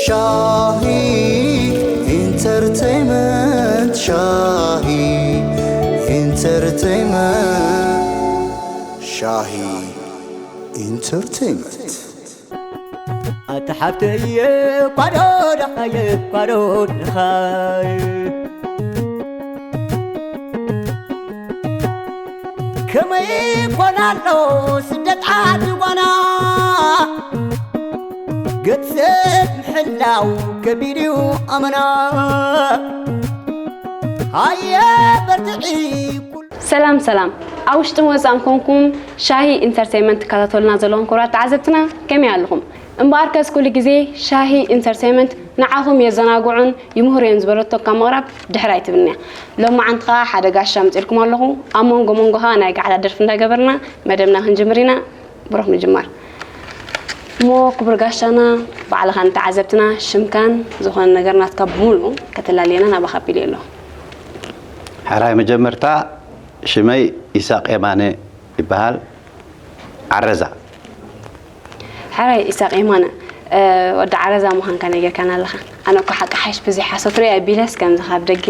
ሻሂ ኢንተርቴይመንት፣ ሻሂ ኢንተርቴይመንት፣ ሻሂ ኢንተርቴይመንት። ኣታ ሓፍተየ ኳዶ ደኻየ ኳዶ ደኻየ ከመይ ኮን ኣሎ ስደት ዓዲ ጓና ገጽ ምሕላው ከቢድ እዩ ኣመና ሃየ በርትዒ ኩሉ ሰላም ሰላም፣ ኣብ ውሽጥን ወፃእን ኮንኩም ሻሂ ኢንተርቴይመንት ትከታተሉና ዘለኹም ክቡራት ተዓዘብትና ከመይ ኣለኹም? እምበኣርከስ ኩሉ ግዜ ሻሂ ኢንተርቴይመንት ንዓኹም የዘናግዑን ይምህሩን ዝበለቶ ካብ ምቕራብ ድሕር ኣይትብልን እያ። ሎማዓንቲ ኸኣ ሓደ ጋሻ ኣምጺእልኩም ኣለኹ። ኣብ መንጎ መንጎ ኸኣ ናይ ጋዕላ ደርፊ እንዳገበርና መደብና ክንጅምር ኢና። ብሩኽ ምጅማር። እሞ ክቡር ጋሻና፣ ባዕልኻን ተዓዘብትና ሽምካን ዝኾነ ነገር ናትካ ብምሉኡ ከተላልየና ናባኻ ኣቢለ ኣለኹ። ሕራይ መጀመርታ ሽመይ ኢሳቕ የማነ ይበሃል። ዓረዛ። ሕራይ ኢሳቕ የማነ፣ ወዲ ዓረዛ ምዃንካ ነጊርካና ኣለኻ። ኣነ እኮ ሓቂ ሓይሽ ብዙሕ ሓሶት ርእየ ኣቢለስ ከምዚ ካብ ደገ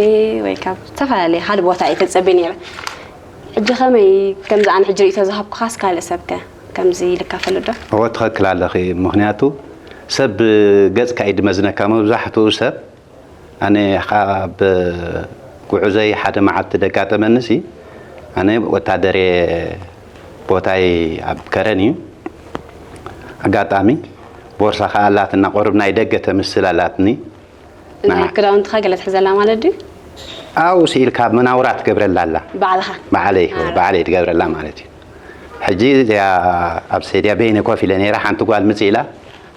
ወይ ካብ ዝተፈላለየ ካልእ ቦታ እየ ተጸብየ ነይረ። ሕጂ ከመይ ከምዚ ኣነ ሕጂ ርእይቶ ዝሃብኩኻስ ካልእ ሰብከ ከምዚ ይልካፈሉ ዶ? እወ ትኸክል ኣለኺ። ምኽንያቱ ሰብ ገጽካ እዩ ድመዝነካ። መብዛሕትኡ ሰብ ኣነ ካብ ጉዕዞይ ሓደ መዓልቲ ደጋጠመኒ ሲ ኣነ ወታደር እየ ቦታይ ኣብ ከረን እዩ ኣጋጣሚ ቦርሳ ከዓ ኣላትና ቆርብ ናይ ደገ ተምስል ኣላትኒ ናይ ክዳውንትኻ ገለ ትሕዘላ ማለት ድዩ? ኣብኡ ስኢልካ መናውራ ትገብረላ ኣላ ባዕልኻ ባዕለይ ባዕለይ ትገብረላ ማለት እዩ ሕጂ እዚኣ ኣብ ሰድያ በይነ ኮፍ ኢለ ነይራ ሓንቲ ጓል ምፅ ኢላ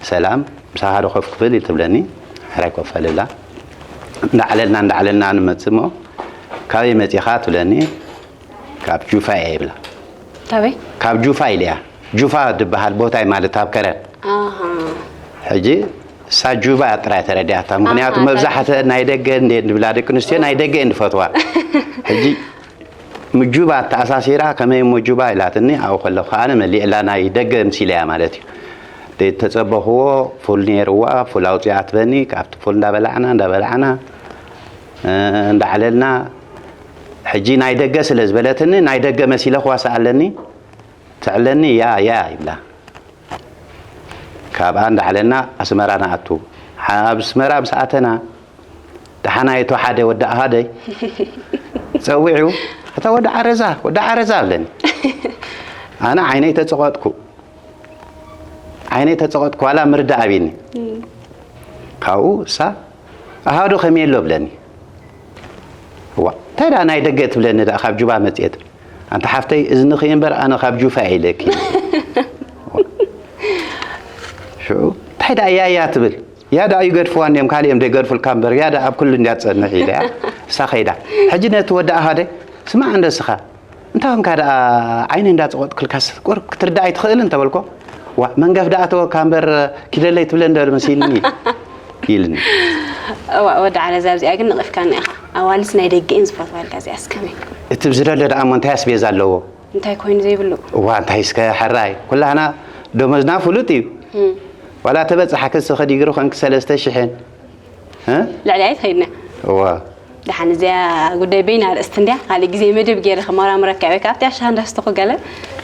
ሰላም ምሳኻ ዶ ኮፍ ክብል ትብለኒ። ሕራይ ኮፍ ኣልላ። እንዳዕለልና እንዳዕለልና ንመጽእ እሞ ካበይ መጺኻ ትብለኒ። ካብ ጁፋ እየ ይብላ። ካበይ? ካብ ጁፋ ኢለያ። ጁፋ ዝበሃል ቦታ እዩ ማለት ኣብ ከረን። ኣሃ። ሕጂ እሳ ጁባ ጥራይ ተረዲኣታ። ምክንያቱ ኣሃ፣ መብዛሕተ ናይ ደገ እንደ ንብላ ደቂ ኣንስትዮ ናይ ደገ እየን ዝፈትዋ። ሕጂ ምጁባ ኣተኣሳሲራ ከመይ እሞ ጁባ ኢላትኒ ኣብኡ ከለኹ ኣነ መሊእላ ናይ ደገ ምሲለያ ማለት እዩ። ተጸበኽዎ ፉል ነይርዋ ፉል ኣውፅኣ ትበኒ ካብቲ ፉል እንዳበላዕና እንዳበላዕና እንዳዓለልና ሕጂ ናይ ደገ ስለ ዝበለትኒ ናይ ደገ መሲለ ክዋሳ ኣለኒ ትዕለኒ ያ ያ ይብላ። ካብኣ እንዳዕለና ኣስመራ ንኣቱ። ኣብ ኣስመራ ምስ ኣተና ደሓና እቶ ሓደ ወዲ ኣሃደይ ፀዊዑ እታ ወዲ ዓረዛ ወዲ ዓረዛ ኣለኒ። ኣነ ዓይነይ ተፀቐጥኩ ዓይነይ ተፀቐጥኩ ዋላ ምርዳእ ኣቢኒ። ካብኡ እሳ ኣሃዶ ከመይ ኣሎ ብለኒ። ዋ እንታይ ደኣ ናይ ደገ ትብለኒ ደኣ ካብ ጁባ መፅኤ ትብል ኣንታ ሓፍተይ እዝንኺ እምበር ኣነ ካብ ጁፋ እየ ኢለኪ። ሽዑ እንታይ ደኣ ያያ ትብል ያዳ ይገድፍዋ እንዲዮም ካልእ እዮም ዘይገድፉልካ እምበር ያዳ ኣብ ኩሉ እንድያ ትፀንሕ ኢለያ እሳ ከይዳ ሕጂ ነቲ ወዲ ኣሃደ ስማዕ እንደ እስኻ እንታይ ኾንካ ደኣ ዓይነ እንዳፀቆጥክልካስ ቁርብ ክትርዳእ ኣይትኽእልን ተበልኮ ዋ መንገፍ ደኣ ተወካ እምበር ኪደለይ ትብለ እንደ መሲልኒ ኢልኒ። እዋ ወዲ ዓረዛ ኣብዚኣ ግን ነቒፍካኒ ኢኻ። ኣዋልስ ናይ ደገ እየን ዝፈትዋ ኢልካ እዚኣስ ከመይ? እቲ ብዝደሎ ደኣ እሞ እንታይ ኣስቤዛ ኣለዎ? እንታይ ኮይኑ ዘይብሉ? እዋ እንታይ እስከ ሕራይ ኩላህና ደሞዝና ፍሉጥ እዩ። ዋላ ተበጻሓ ክስኺ ዲግሪ ኮንኪ ሰለስተ ሽሕን እ? ልዕሊ ኣይትኸይድና። እዋ ደሓን እዚኣ ጉዳይ በይና ኣርእስቲ እንድያ። ካልእ ግዜ መደብ ገይረ ከመራምረካ እየ ወይ ከኣ ኣብቲ ኣሻሃ እንዳስተኹ ገለ።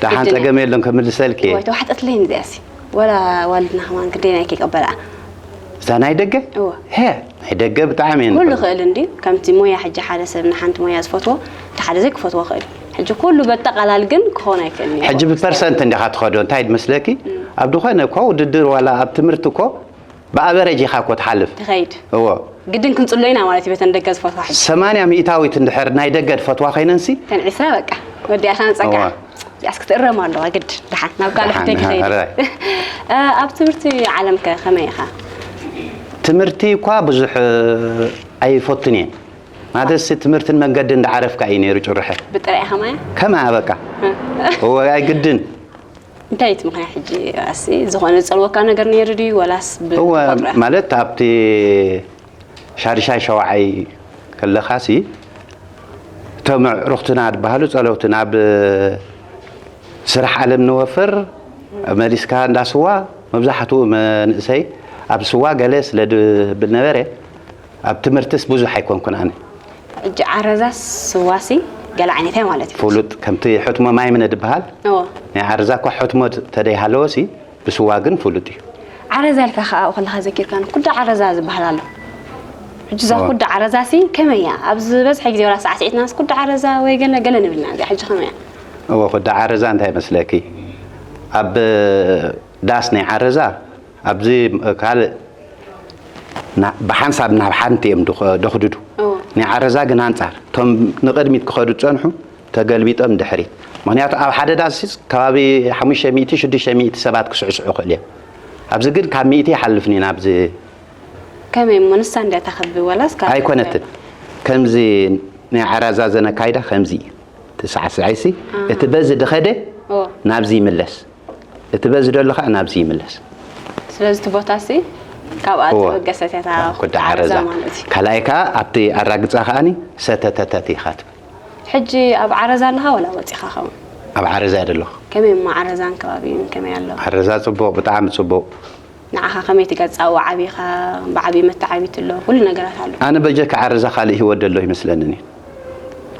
ደሓን ግድን እያ። ጸገም የለን ከምልሰልኪ እየ። እዋ ተዋሕጠትለይ እዚኣሲ። ወላ ዋልድና ከማን ግደና ከይቀበልኣ። እዛ ናይ ደገ እወ። ሄ ናይ ደገ ብጣዕሚ እየን ኩሉ ዝፈትዋ። ክእል እንድዩ ከምቲ ሞያ ሕጂ ሓደ ሰብ ንሓንቲ ሞያ ዝፈትዎ እቲ ሓደ ዘይክፈትዎ ክእል እዩ ሕጂ ኩሉ በጠቓላል ግን ክኾን ኣይክእልን እዩ ሕጂ ብፐርሰንት እንዲኻ ትኸዶ እንታይ መስለኪ ኣብ ዝኾነ እኮ ውድድር ዋላ ኣብ ትምህርቲ እኮ ብኣቨረጅ ኢኻ እኮ ትሓልፍ ትኸይድ እወ ግድን ክንፅሎ ኢና ማለት እዩ በተን ደገ ዝፈትዋ ሕጂ ሰማንያ ሚእታዊት እንድሕር ናይ ደገ ትፈትዋ ኮይነንሲ ተን ዒስራ በቃ ወዲኣኻ ንፀግዓ እወ እዚኣስ ክትእረም ኣለዋ ግድ ደሓን ናብ ካልእ ደሓን፣ ሕቶይ ክኸይድ እየ። ሕራይ። እ፣ ኣብ ትምህርቲ ዓለም ከ ከመይ ኢኻ? ትምህርቲ እኳ ብዙሕ እ፣ ኣይፈቱን እየ ማለትሲ ትምህርትን መንገድን እንዳዓረፍካ እዩ ነይሩ ጭርሐ ብጥረ ኢኻ ማያ? ከመይ ኣበቃ እወ ኣይ ግድን እንታይ እቲ ምኽንያት ሕጂ ኣሲ ዝኾነ ዝጸልወካ ነገር ነይሩ ድዩ ወላስ ብ- እወ ብፍቕሪ? ማለት ኣብቲ ሻድሻይ ሸውዓይ ከለኻሲ እቶም ኣዕሩኽትና ዝበሃሉ ጸለውቲ ናብ ስራሕ ዓለም ንወፍር መሊስካ እንዳስዋ መብዛሕትኡ መንእሰይ ኣብ ስዋ ገለ ስለ ድብል ነበረ፣ ኣብ ትምህርትስ ብዙሕ ኣይኮንኩን ኣነ። ሕጂ ዓረዛ ስዋሲ ገለ ዓይነት እያ ማለት እዩ። ፍሉጥ ከምቲ ሕትሞ ማይ ምነ ድበሃል፣ እዎ። ናይ ዓረዛ እኳ ሕትሞ ተደይሃለወሲ ብስዋ ግን ፍሉጥ እዩ። ዓረዛ ኢልካ ከኣ ኣብኡ ከለኻ ዘኪርካኒ ኩዳ ዓረዛ ዝበሃል ኣሎ። ሕጂ እዛ እዎ። ኩዳ ዓረዛ ሲ ከመይ እያ? ኣብ ዝበዝሐ ግዜ ወላ ሳዕስዒትናስ ኩዳ ዓረዛ ወይ ገለ ገለ ንብል ኢና። እዚኣ ሕጂ ከመይ እያ? እዎ፣ ኩዳ ዓረዛ እንታይ መስለኪ? ኣብ ዳስ ናይ ዓረዛ ኣብዚ ካልእ ና- ብሓንሳብ ናብ ሓንቲ እዮም ድኸ- ደኽድዱ። እዎ። ናይ ዓረዛ ግን ኣንጻር እቶም ንቕድሚት ክኸዱ ዝጸንሑ ተገልቢጦም ድሕሪት። ምኽንያቱ ኣብ ሓደ ዳስ ከባቢ ሓሙሽተ ሚእቲ ሽዱሽተ ሚእቲ ሰባት ክስዕስዑ ይኽእሉ እዮም። ኣብዚ ግን ካብ ሚእቲ ይሓልፍን እዩ ናብዚ ከመይ እሞ ንሳ እንድያ ታኸቢ ወላስ ካብ ኣይኮነትን። ከምዚ ናይ ዓራዛ ዘነካይዳ ከምዚ እዩ። ትሳዕስዐይሲ እቲ በዚ ድኸደ ኦ። ናብዚ ይምለስ፣ እቲ በዚ ደሎ ከዓ ናብዚ ይምለስ። ስለዚ እቲ ቦታሲ ካብኣ እወ። ተበገሰት እያ እታ ኩዳ ዓረዛ ማለት እዩ። ካልኣይ ከዓ ኣብቲ ኣራግፃ ከዓኒ ሰተተተት ኢኻ ትብል። ሕጂ ኣብ ዓረዛ ኣለኻ ወላ ወፂኻ ኸውን? ኣብ ዓረዛ እየ ደለኹ። ከመይ እሞ ዓረዛን ከባቢኡን ከመይ ኣሎ? ዓረዛ ፅቡቕ፣ ብጣዕሚ ፅቡቕ። ንዓኻ ከመይ ትገልፃ? ኣብኡ ዓቢኻ ብዓብዪ መተዓቢት ኣሎ፣ ኩሉ ነገራት ኣሎ። ኣነ በጀካ ዓረዛ ካልእ ህይወት ደሎ ይመስለንን እዩ።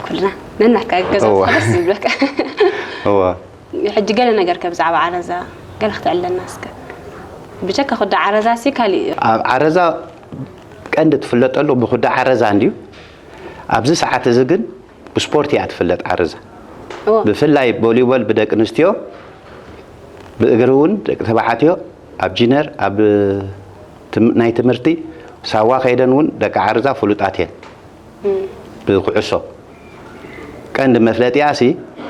ኩልና ነናካ ገዛ እወ። ደስ ዝብለካ። እወ። ሕጂ ገለ ነገር ከ ብዛዕባ ዓረዛ ገለ ክትዕለና እስከ። ብጀካ ኩዳ ዓረዛ ሲ ካሊእ እዩ። ኣብ ዓረዛ ቀንዲ ትፍለጠሉ ብኩዳ ዓረዛ እንድዩ። ኣብዚ ሰዓት እዚ ግን ብስፖርት እያ ትፍለጥ ዓረዛ። እወ። ብፍላይ ቮሊቦል ብደቂ ኣንስትዮ፣ ብእግሪ እውን ደቂ ተባዕትዮ ኣብ ጂነር ኣብ ትም- ናይ ትምህርቲ ሳዋ ከይደን እውን ደቂ ዓረዛ ፍሉጣት እየን። ብኩዕሶ ቀንዲ መፍለጢኣሲ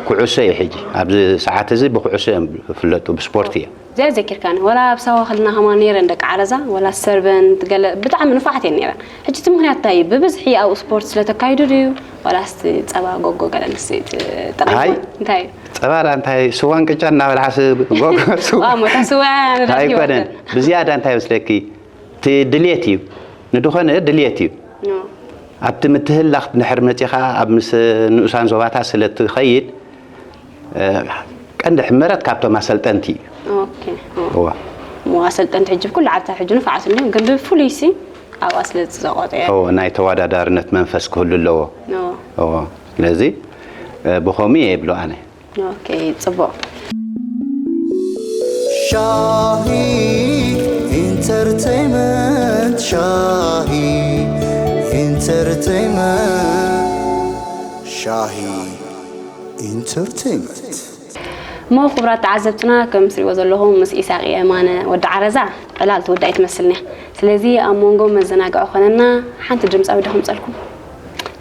ኩዕሶ እዩ። ሕጂ ኣብዚ ሰዓት እዚ ብኩዕሶ እዮም ዝፍለጡ፣ ብስፖርት እዮም። እዚኣ ዘኪርካኒ ወላ ኣብ ሳዋ ከለና ከማን ነይረን ደቂ ዓረዛ ወላ ሰርበንት ገለ ብጣዕሚ ንፉዓት እየን ነይረን። ሕጂ እቲ ምክንያት እንታይ እዩ? ብብዝሒ ኣብኡ ስፖርት ስለተካይዱ ድዩ? ወላ ስቲ ፀባ ጎጎ ገለ ንስቲ ጠቒሙ ኣይ። እንታይ እዩ? ፀባ ዳ እንታይ ስዋን ቅጫ እናበልዓስ ጎጎ ስዋ ዋ ሞታ ስዋ ንዳት ኣይኮነን። ህይወት። ብዝያዳ እንታይ መስለኪ? እቲ ድልየት እዩ፣ ንድኾነ ድልየት እዩ። ኖ። ኣብቲ ምትህላኽ ድሕር መፂኻ ኣብ ምስ ንኡሳን ዞባታት ስለ ትኸይድ፣ እ፣ ቀንዲ ሕመረት ካብቶም ኣሰልጠንቲ እዩ። ኦኬ። ኦ። እዋ። እሞ ኣሰልጠንቲ ሕጂ ብኩሉ ዓድታት ሕጂ ንፉዓት እንዲዮም፣ ግን ብፍሉይ ሲ ኣብኣ ስለ ዝዘቆጠ እየ። እዎ፣ ናይ ተወዳዳርነት መንፈስ ክህሉ ኣለዎ። ኖ። እዎ። ስለዚ እ፣ ብኸምኡ እየ ይብሎ ኣነ። ኦኬ፣ ጽቡቕ። ሻሂ ኢንተርቴይመንት፣ ሻሂ ኢንተርቴይመንት፣ ሻሂ ኢንተርቴይመንት። እሞ ክቡራት ተዓዘብትና፣ ከም ትሪእዎ ዘለኹም ምስ ኢሳቕ የማነ ወዲ ዓረዛ ዕላል ትውዳእ ኣይትመስልን እያ። ስለዚ ኣብ መንጎ መዘናግዒ ኮነና ሓንቲ ድምፃዊ ዶ ከምፀልኩም?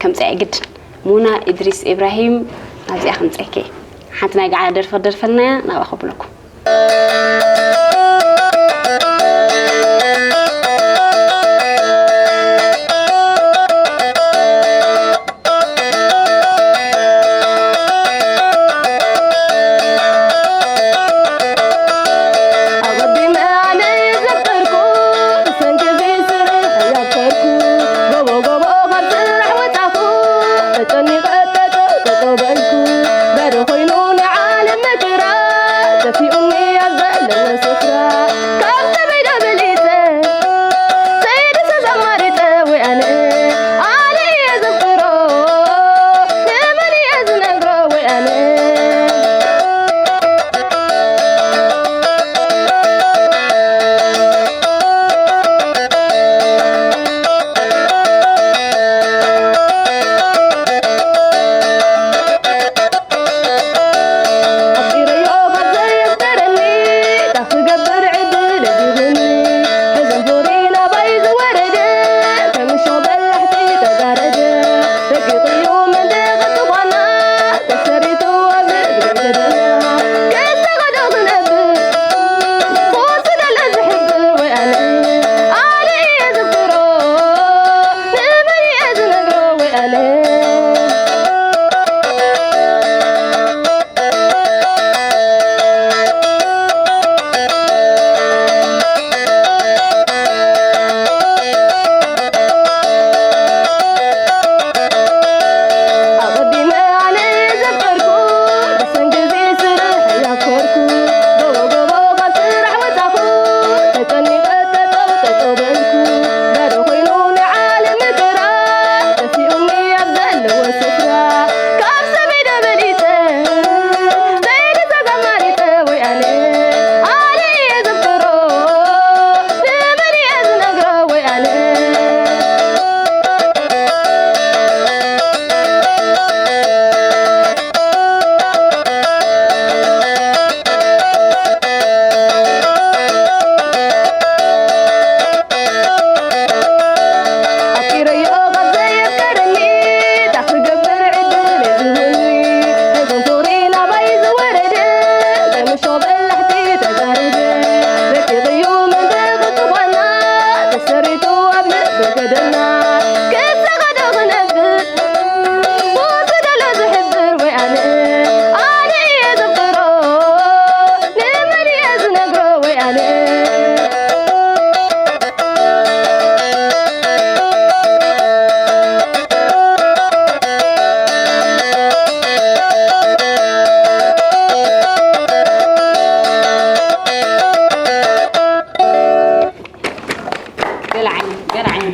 ከምፅኣ ግድን። ሙና ኢድሪስ ኢብራሂም ኣብዚኣ ከምፀኪ። ሓንቲ ናይ ጋዕላ ደርፊ ክደርፈልና እያ፣ ናብኣ ከብለኩም። ኣቐዲመ ኣነ ዘፍቀርኩ ብሰንኪ እዚ ስራሕ ያፍቀርኩ። ጎቦ ጎቦ ካብ ስራሕ ወጻኹ፣ ተጨኒቐ ጠጠው ጠጠው በልኩ። በሪ ኮይኑ ናይ ዓለም መከራ፣ ጠፊኡኒ ኣብ ዘለኹ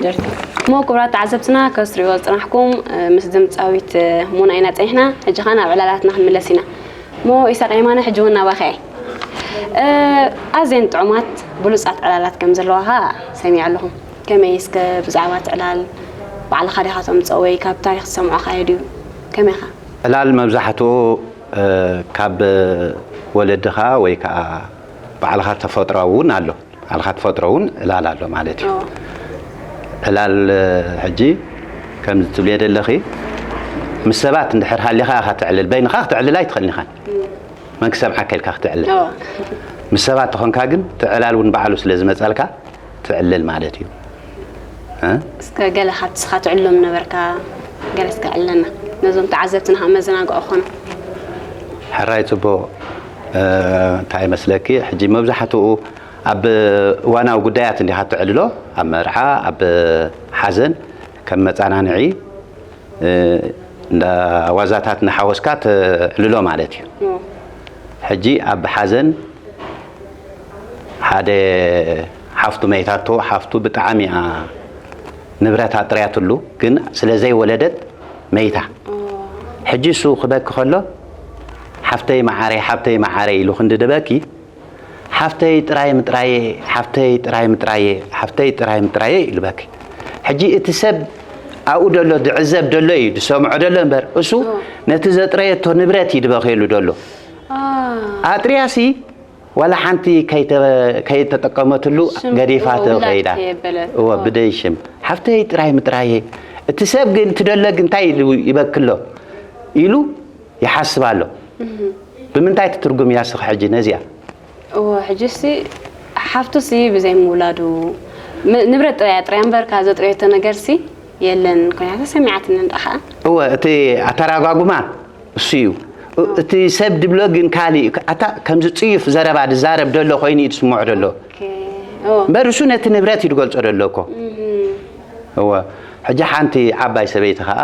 ደርፊ። እሞ ክቡራት ተዓዘብትና፣ ከስትሪእዎ ዝጽናሕኩም፣ እ፣ ምስ ድምጻዊት፣ እ፣ ሙና ኢና ጸኒሕና። ሕጂ ኸኣ ናብ ዕላላትና ክንምለስ ኢና። እሞ ኢሳቕ የማነ፣ ሕጂ እውን ናባኻ እየ። እ፣ ኣዝየን ጥዑማት ብሉጻት ዕላላት ከም ዘለዋ ኸኣ ሰሚዐ ኣለኹ። ከመይ እስከ ብዛዕባ እቲ ዕላል ባዕልኻ ዲኻ ተምጽኦ ወይ ካብ ታሪኽ ዝሰምዖኻዮ ድዩ? ከመይ ኢኻ? ዕላል መብዛሕትኡ፣ እ፣ ካብ ወለድኻ ወይ ከኣ ባዕልኻ ተፈጥሮኣዊ እውን ኣሎ። ባዕልኻ ትፈጥሮ እውን ዕላል ኣሎ ማለት እዩ። ኦ። ዕላል፣ እ፣ ሕጂ ከምዚ ትብልዮ ዘለኺ፣ ምስ ሰባት እንድሕር ሃሊኻ ኢኻ ትዕልል፣ በይንኻ ክትዕልል ኣይትኽእልን ኢኻን። እም። መን ክሰምዓካ ኢልካ ክትዕልል? ኦ። ምስ ሰባት ተኾንካ ግን፣ እቲ ዕላል እውን ባዕሉ ስለ ዝመጻልካ ትዕልል ማለት እዩ። እ? እስከ ገለ ካብቲ ንስኻ ትዕልሎም ነበርካ፣ ገለ እስከ ዕልለና። ነዞም ተዓዘብትና ከኣ መዘናግዒ ክኾኑ። ሕራይ ጽቡቕ። እ፣ እንታይ ይመስለኪ፣ ሕጂ መብዛሕትኡ ኣብ እዋናዊ ጉዳያት እንዲኻ ትዕልሎ፣ ኣብ መርዓ፣ ኣብ ሓዘን፣ ከም መጸናንዒ፣ እ፣ እንዳ ዋዛታት እናሓወስካ ተዕልሎ ማለት እዩ። ኦ። ሕጂ ኣብ ሓዘን ሓደ ሓፍቱ መይታቶ፣ ሓፍቱ ብጣዕሚ እያ ንብረት ኣጥርያትሉ፣ ግን ስለ ዘይወለደት መይታ። ኦ። ሕጂ እሱ ክበኪ ከሎ፣ "ሓፍተይ መዓረይ፣ ሓፍተይ መዓረይ" ኢሉ ክንዲ ድበኪ፣ "ሓፍተይ ጥራይ ምጥራየ፣ ሓፍተይ ጥራይ ምጥራየ፣ ሓፍተይ ጥራይ ምጥራየ" ኢሉ በኪ። ሕጂ እቲ ሰብ ኣብኡ ደሎ፣ ድዕዘብ ደሎ እዩ፣ ድሰምዖ ደሎ እምበር፣ እሱ ኦ። ነቲ ዘጥረየቶ ንብረት እዩ ድበኽየሉ ደሎ። አ። ኣጥርያሲ ዋላ ሓንቲ ከይተ-፣ ከይተጠቀመትሉ ሽም ገዲፋቶ ውላድ ከይዳ። ከየበለት። እወ፣ ኦ። ብደይ ሽም። "ሓፍተይ ጥራይ ምጥራየ። እቲ ሰብ ግን፣ እቲ ደሎ ግን እንታይ ኢሉ ይበክሎ?" ኢሉ ይሓስብ ኣሎ። እህ። ብምንታይ ትትርጉም እያ እስኺ ሕጂ ነዚኣ? እወ፣ ሕጂ ሲ ሓፍቱ ሲ ብዘይ ምውላዱ ም-፣ ንብረት ጥራይ እያ ጥራይ እምበር፣ ካብ ዘጥረየቶ ነገር ሲ የለን ኮይና ተሰሚዓትኒ እንዳ ኸዓ። እወ፣ እቲ ኣተራጓጉማ እሱ እዩ። እ-፣ ኦ። እቲ ሰብ ድብሎ ግን ካልእ፣ ኣታ ከምዚ ጽዩፍ ዘረባ ድዛረብ ደሎ ኮይኑ እዩ ዝስምዖ ደሎ። ኦኬ። ኦ። እምበር እሱ ነቲ ንብረት እዩ ዝገልጾ ደሎ እኮ። እህ። እወ። ሕጂ ሓንቲ ዓባይ ሰበይቲ ኸኣ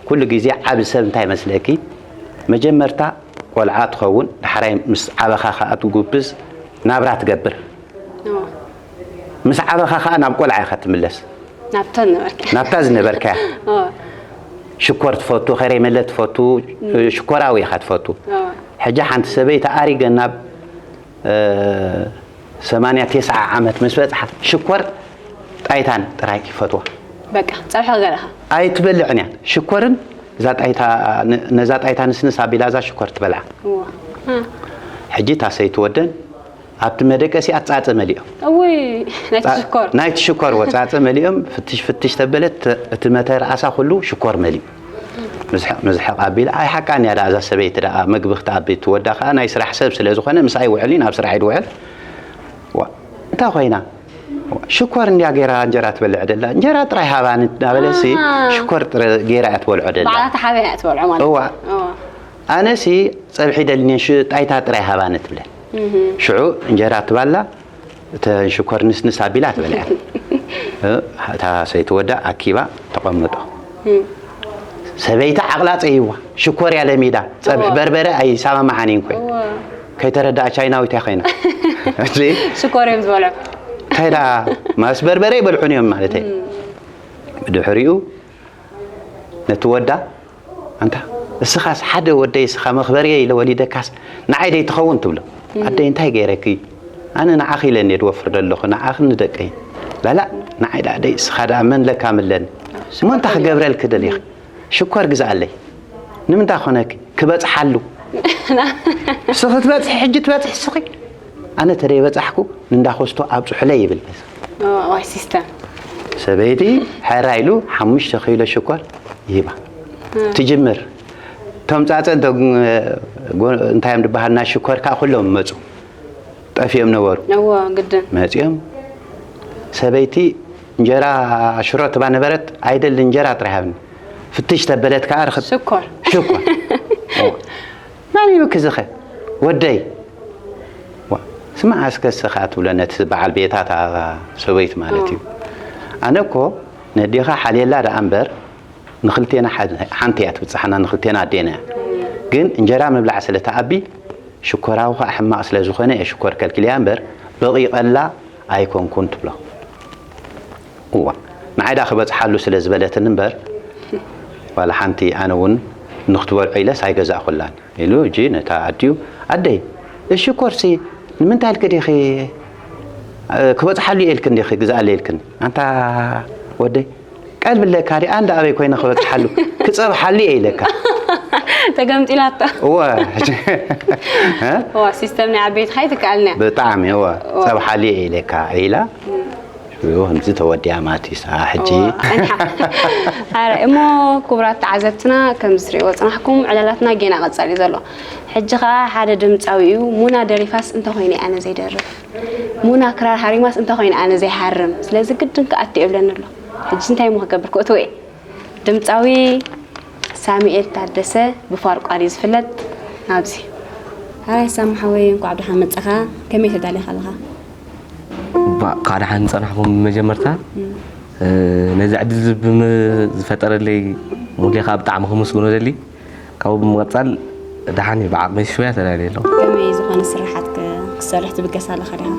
ኩሉ ግዜ ዓቢ ሰብ እንታይ መስለኪ? መጀመርታ ቆልዓ ትኸውን፣ ዳሕራይ ምስ ዓበኻ ኸኣ ትጉብዝ ናብራ ትገብር። ኦ። ምስ ዓበኻ ኸኣ ናብ ቆልዓ ኢኻ ትምለስ። ናብታ ዝነበርካያ። ናብታ ዝነበርካያ። ኦ። ሽኮር ትፈቱ፣ ከሬመለ ትፈቱ፣ እም። ሽኮራዊ ኢኻ ትፈቱ። ኦ። ሕጂ ሓንቲ ሰበይቲ ኣሪገ ናብ፣ እ፣ ሰማንያ ተስዓ ዓመት ምስ በጽሓ ሽኮር ጣይታን ጥራይ ይፈትዋ። በቃ፣ ጸብሒ ክገለኻ። ኣይትበልዕን እያ። ሽኮርን እዛ ጣይታ፣ ን-፣ ነዛ ጣይታ ንስንስ ኣቢላ እዛ ሽኮር ትበልዓ። እዋ። እ። ሕጂ እታ ሰይቲ ወደን ኣብቲ መደቀሲኣ ጻጸ መሊኦም። እውይ፣ ናይቲ ጻ-፣ ሽኮር። ናይቲ ሽኮር ወጻጸ መሊኦም፣ ፍትሽ ፍትሽ ተበለት፣ እቲ መተርኣሳ ኩሉ ሽኮር መሊኡ። ምዝሕቕ ምዝሕቕ ኣቢላ፣ ኣይ ሓቃን እያ ደኣ እዛ ሰበይቲ ደኣ፣ መግቢ ክትኣቢ ትወዳ ከኣ ናይ ስራሕ ሰብ ስለ ዝኾነ፣ ምስኣ ይውዕል እዩ፣ ናብ ስራሕ እዩ ዝውዕል። ዋ፣ እንታይ ኮይና? ዋ፣ ሽኮር እንድያ ገይራ እንጀራ ትበልዕ ደላ፣ እንጀራ ጥራይ ሃባኒ እናበለሲ፣ ኣሃ። ሽኮር ጥረ-፣ ገይራ እያ ትበልዖ ደላ። ባዕላ ተሓቢኣ እያ ትበልዖ ማለት እዋ። እዩ። እዋ። ኣነሲ ጸብሒ ደልኒ ሽ-፣ ጣይታ ጥራይ ሃባኒ ትብለን። እህ። ሽዑ እንጀራ ትባላ፣ እተን ሽኮር ንስንስ ኣቢላ ትበልዐን። እ፣ እታ ሰይቲ ወዳ ኣኪባ ተቐምጦ። እም። ሰበይቲ ዓቕላ ጸይዋ፣ ሽኮር እያ ለሚዳ፣ ጸብሒ እዋ። በርበረ ኣይሰማማዓን እኮ። እዋ። ከይተረድኣ ቻይናዊት እያ ኮይና። እዚ ሽኮር እዮም ዝበልዑ። እንታይ ደኣ፣ ማስ በርበረ ይበልዑን እዮም ማለተይ። እም። ብድሕሪኡ ነቲ ወዳ፣ "ኣንታ፣ እስኻስ ሓደ ወደይ፣ እስኻ መኽበርየ ኢለ ወሊደካስ ንዓይ ደይ ትኸውን?" ትብሎ። እም። "ኣደይ፣ እንታይ ገይረኪ? ኣነ ንዓኺ ኢለ እንድየ ድወፍር ዘለኹ፣ ንዓኽን ንደቀይን። ላላ፣ ንዓይ ደኣ ደይ፣ እስኻ ደኣ መን ለካ ምለኒ? እሞ እንታይ ክገብረልኪ ደሊኺ? ሽኮር ግዝኣለይ። ንምንታይ ኮነኪ? ክበጽሓሉ። እስኺ ትበጽሒ፣ ሕጂ ትበጽሒ እስኺ?" ኣነ ተደይ በጻሕኩ ንእንዳ ኮስቶ ኣብጽሑለይ ይብል። ኦ፣ ዋይ ሲስተም። ሰበይቲ ሕራ ኢሉ ሓሙሽተ ኪሎ ሽኮር ይህባ። እም። ትጅምር። እቶም ጻጸ እንተ-፣ ጎ-፣ እንታይ እዮም ዝበሃል፣ ናይ ሽኮር ከኣ ኩሎም መጹ። ጠፊኦም ነበሩ። እዎ፣ ግድን። መጺኦም፣ ሰበይቲ እንጀራ ሽሮ ትባ ነበረት፣ "ኣይደልን፣ እንጀራ ጥራይ ሃብኒ።" ፍትሽ ተበለት ከኣ ርኽብ። ሽኮር። ሽኮር። ኦ። "መን እዩ ክዝኸ? ወደይ?" ዋ፣ ስማዕ እስከ እስኻ ትብሎ ነቲ በዓል ቤታ እታ ሰበይቲ ማለት እዩ። ኦ። "ኣነ እኮ ነዴኻ ሓልየላ ደኣ እምበር ንኽልቴና ሓ-፣ ሓንቲ እያ ትብጽሓና፣ ንኽልቴና ኣዴና እያ። ግን እንጀራ ምብላዕ ስለ ትኣቢ ሽኮራዊ ኸኣ ሕማቕ ስለ ዝኾነ እየ ሽኮር ከልኪለያ እምበር በቒቐላ ኣይኮንኩን" ትብሎ። እዋ፣ ንዓይ ደኣ ክበጽሓሉ ስለ ዝበለትኒ እምበር፣ ዋላ ሓንቲ ኣነ እውን ንክትበልዖ ኢለስ ኣይገዛእኩላን ኢሉ። እጂ ነታ ኣዲኡ፣ ኣደይ፣ እሺ ኮርሲ ንምንታይ ኢልኪ ዲኺ፣ እ፣ ክበጽሓሉ እየ ኢልክን ዲኺ ግዝኣለይ ኢልክን? ኣንታ ወደይ፣ ቀልብለካ ዲኣ እንዳ ኣበይ ኮይነ ክበጽሓሉ፣ ክጸብሓሉ እየ ኢለካ። ተገምጢላቶ። እወ፣ ሕጂ፣ እ? ዋ ሲስተም ናይ ዓበይትኻ ይትከኣልና። ብጣዕሚ እወ፣ እወ። ጸብሓሉ እየ ኢለካ ኢላ። ሽዑ ከምዚ ተወዲኣ ማለት እዩ። ሰዓ ሕጂ እወ፣ ኣንሓ። ኣረ፣ እሞ ክቡራት ተዓዘብትና፣ ከም ዝትሪእዎ ጽናሕኩም፣ ዕላላትና ጌና ቀጻሊ እዩ ዘሎ። ሕጂ ኸኣ ሓደ ድምጻዊ እዩ፣ ሙና ደሪፋስ እንተኾይነ ኣነ ዘይደርፍ፣ ሙና ክራር ሃሪማስ እንተኾይነ ኣነ ዘይሃርም፣ ስለዚ ግድን ክኣቱ የብለኒ ኣሎ። ሕጂ እንታይ እሞ ክገብር ክእትዎ እየ? ድምጻዊ ሳሙኤል ታደሰ ብፋርቋ ድዩ ዝፍለጥ? ናብዚ። ሓራይ ሳሙ ሓወይ፣ እንኳዕ ብደሓን መጻኻ። ከመይ ተዳሊኻ ኣለኻ? ባ- ካብ ደሓን ዝጸናሕኩም መጀመርታ፣ እ፣ ነዚ ዕድል ዝብም- ዝፈጠረለይ ሙሌኻ ብጣዕሚ ክምስግኖ ደሊ። ካብኡ ብምቕጻል ደሓን እዩ፣ ብዓቕመይ ሽውያ ተዳልየ ኣለኹ። ከመይ ዝኾነ ስራሓት ከ ክትሰርሕ ትብገስ ኣለኻ ዲኻ?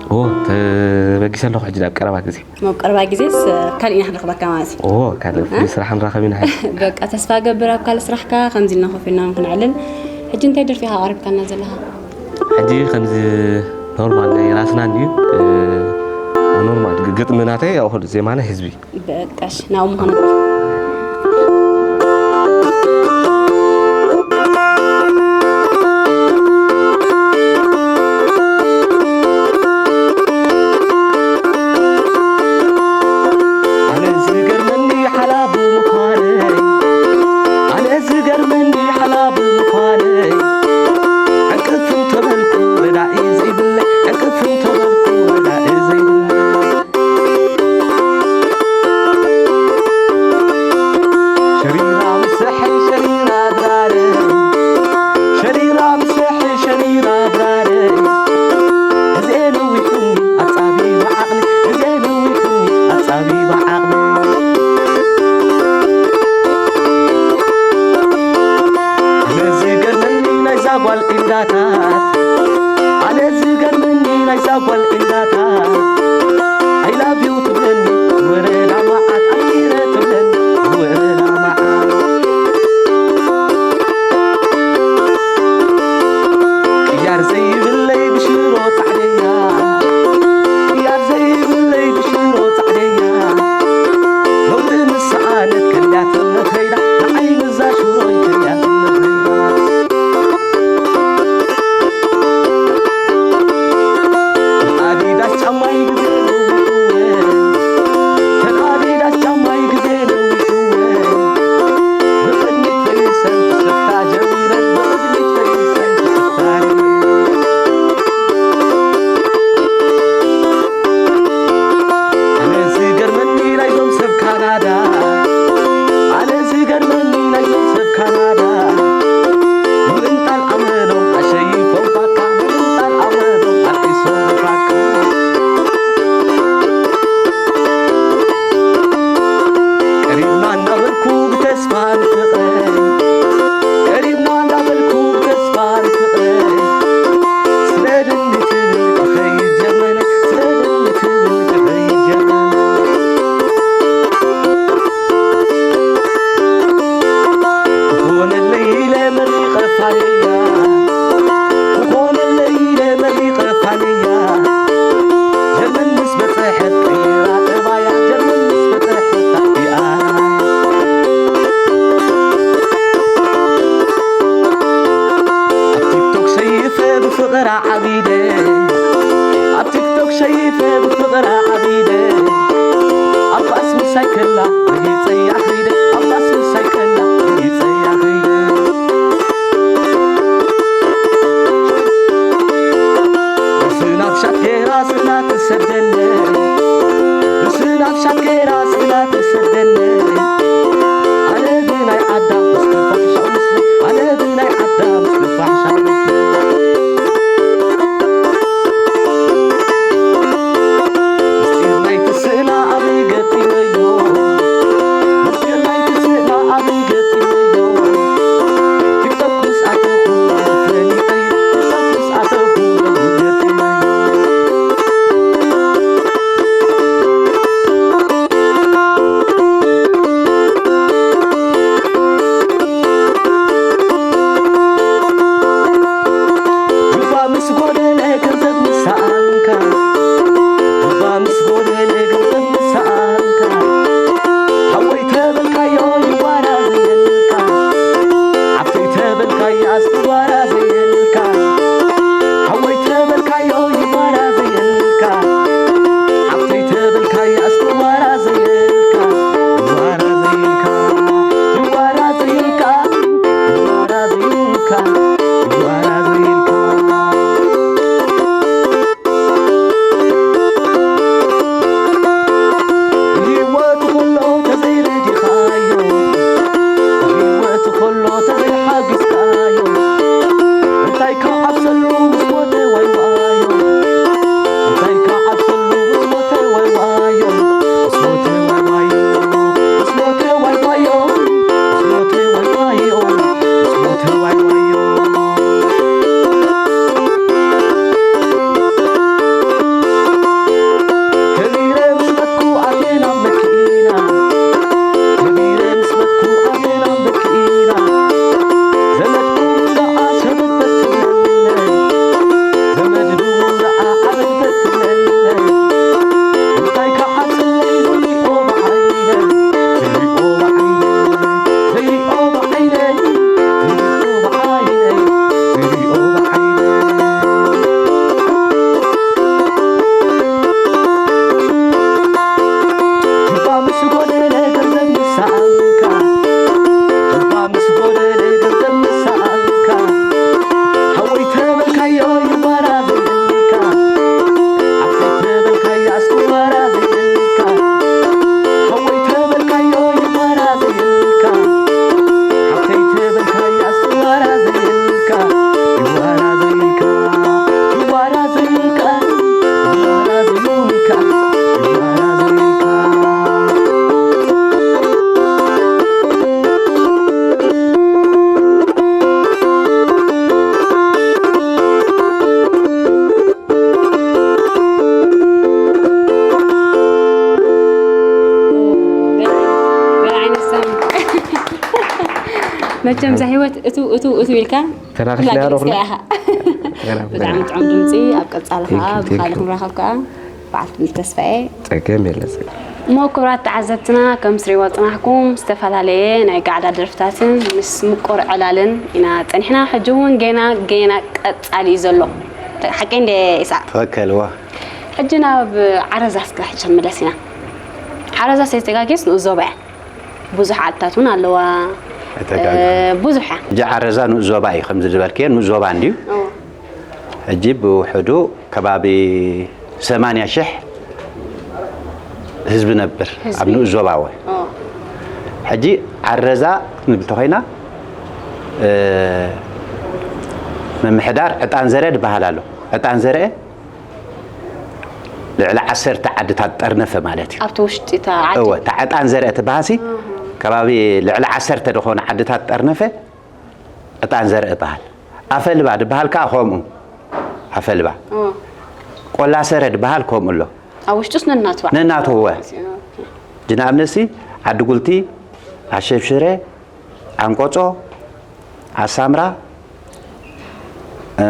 ኦ፣ ተበጊሰ ኣለኹ ሕጂ ኣብ ቀረባ ግዜ። ኣብ ቀረባ ግዜስ ካልእ ኢና ክንረኽበካ ማለት እዩ። ኦ፣ ካልእ ፍሉይ ስራሕ ንራኸብ ኢና ሕጂ። በቃ ተስፋ ገብር ኣብ ካልእ ስራሕካ ከምዚ ኢልና ኮፍ ኢልና እውን ክንዕልል። ሕጂ እንታይ ደርፊ ኢኻ ኣቕሪብካና ዘለኻ? ሕጂ ከምዚ ኖርማል ናይ ራስና እንድዩ፣ እ፣ ኖርማል ግ- ግጥሚ ናተይ፣ ያው ዜማ ናይ ህዝቢ። በቃሽ፣ ናብኡ ምኾነ። ኣነ ዝገርመኒ ሓላቡ ምዃነይ፣ ኣነ ዝገርመኒ ሓላቡ ምዃነይ፣ ዕንቅፍን ተበልኩ ወዳኢ ዘይብለይ፣ ዕንቅፍን ተበልኩ ወዳኢ ዘይብለይ። ሸሪራ ምስሐይ ሸሪራ ድራረይ፣ ሸሪራ ምስሐይ ሸሪራ ድራረይ፣ ግዜ ነዊሑኒ ኣጻቢ ብዓቕሊ፣ ግዜ ነዊሑኒ ኣጻቢ ብዓቕሊ። ኣነ ዝገርመኒ ናይዛ ጓል ዒንዳታት፣ ኣነ ዝገርመኒ ናይዛ ጓል ዒንዳታት፣ I love you ትብለኒ ወረዳ መዓት፣ ኣይረ ትብለኒ ወረዳ መዓት። ቅያር ዘይብለይ ብሽሮ ጻዕደያ፣ ቅያር ዘይብለይ ብሽሮ ጻዕደያ፣ ሎሚ ምስ ሰኣነት ከልያትኒ ኸይዳ፣ ንዓይ ምዛ ሽሮይ ከልያትኒ ኸይዳ። ኣዲዳስ ጫማይ ግዜ ነዊሕወ፣ ኣዲዳስ ጫማይ ግዜ ነዊሕወ፣ ብቕድሚት ፈይሰን ክስታ ጀሚረን፣ ብቕድሚት ፈይሰን ክስታ ጀሚረን። ኣነ ዝገርመኒ ናይዞም ሰብ ካናዳ፣ ኣነ ዝገርመኒ ናይዞም ሰብ ካናዳ፣ ምእንታን ኣመሎም ኣሸይፎም ፋካ፣ ምእንታን ኣመሎም ኣልዒሶም ፋካ። ቀሪብና እናበልኩ ብተስፋ ንፍቕረይ፣ ቀሪብና እናበልኩ ብተስፋ ንፍቕረይ፣ ስደድኒ ትብል ክኸይድ ጀርመነይ፣ ስደድኒ ትብል ክኸይድ ጀርመነይ። ክኾነለይ ኢለ መሪቐ ፋነያ፣ ክኾነለይ ኢለ መሪቐ ፋነያ፣ ጀርመን ምስ በጽሐት ቀይራ ጠባያ፣ ጀርመን ምስ በጽሐት ታኪኣ። ኣብ ቲክቶክ ሰይፈ ብፍቕራ ዓቢደ፣ ኣብ ቲክቶክ ሰይፈ ብፍቕራ ዓቢደ፣ ኣብ ባስ ምሳይ ከላ ረጊጸያ ኸይደ፣ ኣብ ባስ ምሳይ ከላ ረጊጸያ ኸይደ። ብስናብ ሻት ገይራ ስእላ ትሰደለይ፣ ብስናብ ሻት ገይራ ስእላ ትሰደለይ፣ ኣነ ብናይ ዓዳ ምስትፋሕ ሻው ምስለይ፣ ኣነ ብናይ ዓዳ ምስትፋሕ ሻው ምስለይ። ምስጢር ናይቲ ስእላ ኣበይ ገጢመዮ፣ ምስጢር ናይቲ ስእላ ኣበይ ገጢመዮ፣ ቲክቶክ ምስ ኣተኹ ፈሊጠዮ፣ ቲክቶክ ምስ ኣተኹ ገጢመዮ። መቸም እዛ ህይወት እቱ እቱ እቱ ኢልካ ተናኺስና ኩላ ዶ ኩላ? ገሊጽካያ ኢኻ። ተናኺስና። ብጣዕሚ ጥዑም ድምፂ ኣብ ቀጻሊ ከዓ Thank you, thank ብኻልእ you። ክንራኸብ ከዓ በዓል ክንተስፋ እየ። ጸገም የለ ጸገም። እሞ ክቡራት ተዓዘብትና ከም ስሪዎ ጽናሕኩም ዝተፈላለየ ናይ ጋዕዳ ደርፍታትን ምስ ምቁር ዕላልን ኢና ጸኒሕና። ሕጂ እውን ገና ገና ቀጻሊ እዩ ዘሎ። ሓቂ እንደ ኢሳቅ ትኽክል ዋ ሕጂ ናብ ዓረዛ እስከ ሕጂ ክንምለስ ኢና። ዓረዛ ሰይተጋጌስ ንኡስ ዞባ እያ። ብዙሕ ዓድታት እውን ኣለዋ። ኣይተጋግዩ። እ፣ ብዙሕ እያ። ሕጂ ዓረዛ ንኡስ ዞባ እዩ ከምዚ ዝበልክዮ ንኡስ ዞባ እንድዩ። ኦ፣ ሕጂ ብውሕዱ ከባቢ ሰማንያ ሽሕ ህዝቢ ነብር ህዝቢ። ኣብ ንኡስ ዞባ ወ ኦ፣ ሕጂ ዓረዛ ክንብል ተኾይና እ፣ ምምሕዳር ዕጣን ዘርአ ዝበሃል ኣሎ። ዕጣን ዘርአ ልዕሊ ዓሰርተ ዓድታት ጠርነፈ ማለት እዩ። ኣብቲ ውሽጢ እታ ዓዲ እወ እታ ዕጣን ዘርአ ትበሃሲ ከባቢ ልዕሊ ዓሰርተ ዝኾነ ዓድታት ጠርነፈ ዕጣን ዘርአ ይበሃል። ኣፈልባ ዝበሃል ከዓ ከምኡ ኣፈልባ ኦ፣ ቆላ ሰረ ዝበሃል ከምኡ ኣሎ። ኣብ ውሽጡስ ነናቱ በዓል ነናቱ እወ። ኦኬ። ሕጂ ንኣብነትሲ ዓዲ ጉልቲ፣ ኣሸብሽረ፣ ዓንቆጾ፣ ኣሳምራ፣ እ፣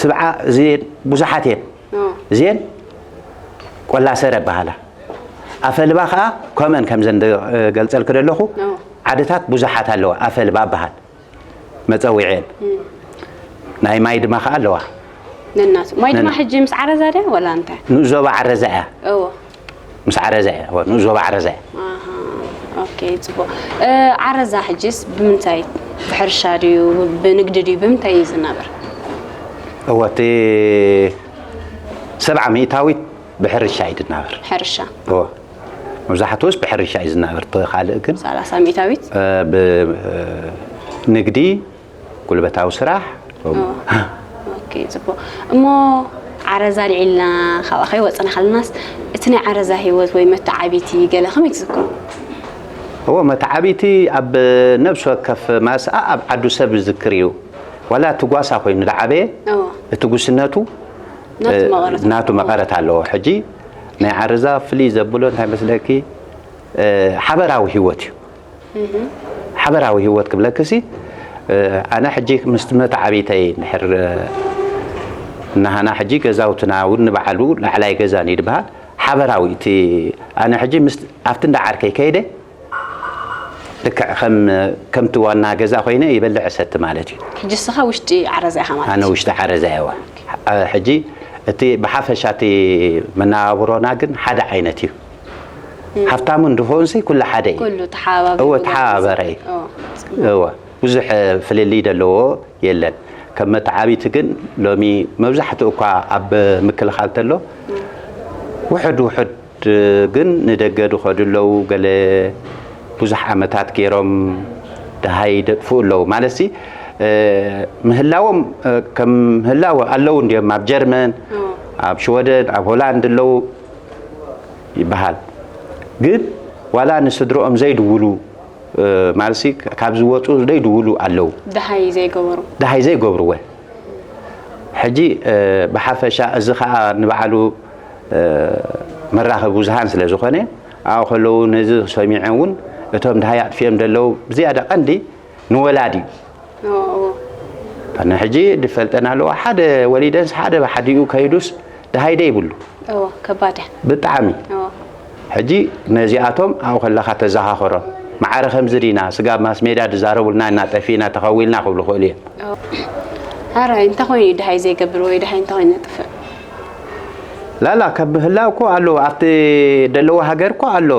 ስብዓ እዚኤን ብዙሓት እየን። ኦ፣ እዚኤን ቆላ ሰረ በሃላ። ኣፈልባ ከዓ ከምአን ከምዘን ገልጸልክ ዘለኹ ኦ፣ ዓድታት ብዙሓት ኣለዋ። ኣፈልባ በሃል መጸዊዐን ናይ ማይ ድማ ከዓ ኣለዋ። ነናቱ ማይ ድማ ነና- ሕጂ ምስ ዓረዛ ድያ ወላ እንታይ? ንኡስ ዞባ ዓረዛ እያ። እዎ ምስ ዓረዛ እያ። እወ፣ ንኡስ ዞባ ዓረዛ እያ። ኣሃ፣ ኦኬ፣ ጽቡቕ። እ፣ ዓረዛ ሕጂስ ብምንታይ፣ ብሕርሻ ድዩ፣ ብንግዲ ድዩ፣ ብምንታይ እዩ ዝናበር? እወ፣ እቲ ሰብዓ ሚእታዊት ብሕርሻ እዩ ዝናበር። ሕርሻ እወ፣ መብዛሕትኡስ ብሕርሻ እዩ ዝናበር። እቲ ካልእ ግን ሰላሳ ሚእታዊት እ፣ ብ እ፣ ንግዲ፣ ጉልበታዊ ስራሕ። ኦኬ፣ ጽቡቕ። እሞ ዓረዛ ልዒልና ካብኣ ከይወፅና ከለናስ እቲ ናይ ዓረዛ ህይወት ወይ መተዓቢቲ ገለ ከመይ ትዝክሩ? እዎ መተዓቢቲ ኣብ ነብሲ ወከፍ ማስኣ ኣብ ዓዱ ሰብ ዝዝክር እዩ። ዋላ እቲ ጓሳ ኮይኑ ዝዓበየ እዎ። እቲ ጉስነቱ ናቱ እ፣ መቐረት ናቱ መቐረት ኣለዎ። ሕጂ ናይ ዓረዛ ፍልይ ዘብሎ እንታይ መስለኪ? እ፣ ሓበራዊ ህይወት እዩ። ሓበራዊ ህይወት ክብለክሲ እ፣ ኣነ ሕጂ ምስቲ መተዓቢተይ እንድሕር እ፣ እናሃና ሕጂ ገዛውትና እውን ንበዓሉ ላዕላይ ገዛን እዩ ዝበሃል። ሓበራዊ እቲ ኣነ ሕጂ ምስ ኣብቲ እንዳ ዓርከይ ከይደ ልክዕ ከም ከምቲ ዋና ገዛ ኮይነ ይበልዕ ሰቲ ማለት እዩ። ሕጂ እስኻ ውሽጢ ዓረዛ ኢኻ ማለት ኣነ እዩ። ውሽጢ ዓረዛ እየዋ። ሕጂ እቲ ብሓፈሻ እቲ መነባብሮና ግን ሓደ ዓይነት እዩ። ሃብታሙ እንድኾንሲ ኩሉ ሓደ እዩ። ኩሉ ተሓባቢሩ እወ ገዛ ተሓባበረ እዩ። እዎ። እወ ብዙሕ ፍልልይ ዘለዎ የለን። ከም መተዓቢቲ ግን ሎሚ መብዛሕትኡ እኳ ኣብ ምክልኻል ተሎ ውሕድ ውሕድ ግን ንደገ ዝኸዱ ኣለዉ። ገለ ብዙሕ ዓመታት ገይሮም ደሃይ ደጥፍኡ ኣለዉ። ማለትሲ እ፣ ምህላዎም እ፣ ከም ምህላው ኣለዉ እንዲዮም ኣብ ጀርመን ኣብ ሽወደን ኣብ ሆላንድ ኣለዉ ይበሃል። ግን ዋላ ንስድርኦም ዘይድውሉ እ፣ ማለትሲ ካብ ዝወፁ ዘይድውሉ ኣለዉ። ደሃይ ዘይገበሩ ደሃይ ዘይገብርወ። ሕጂ እ፣ ብሓፈሻ እዚ ከዓ ንባዕሉ እ፣ መራኸቢ ብዙሃን ስለ ዝኾነ ኣብኡ ከለዉ ነዚ ሰሚዖም እውን እቶም ደሃይ ኣጥፊኦም ዘለዉ ብዝያዳ ቀንዲ ንወላዲ እዩ። እዎ፣ እዎ። ኣነ ሕጂ ድፈልጠን ኣለዋ ሓደ ወሊደንስ ሓደ ብሓዲኡ ከይዱስ ደሃይ ደይብሉ እዎ፣ ከባድ እያ። ብጣዕሚ እዎ። ሕጂ ነዚኣቶም ኣብኡ ከለኻ ተዘኻኸሮም ማዕረ ከምዚ ዲና ስጋብ ማስ ሜዳ ድዛረቡልና እናጠፊእና ተኸዊልና ክብሉ ክእሉ እዮም። እዎ። ሓራይ እንታይ ኮይኑ እዩ ደሃይ ዘይገብር ወይ ደሃይ እንታይ ኮይኑ የጥፍእ? ላላ ካብ ምህላው እኮ ኣሎ ኣብቲ ደለዎ ሃገር እኮ ኣሎ።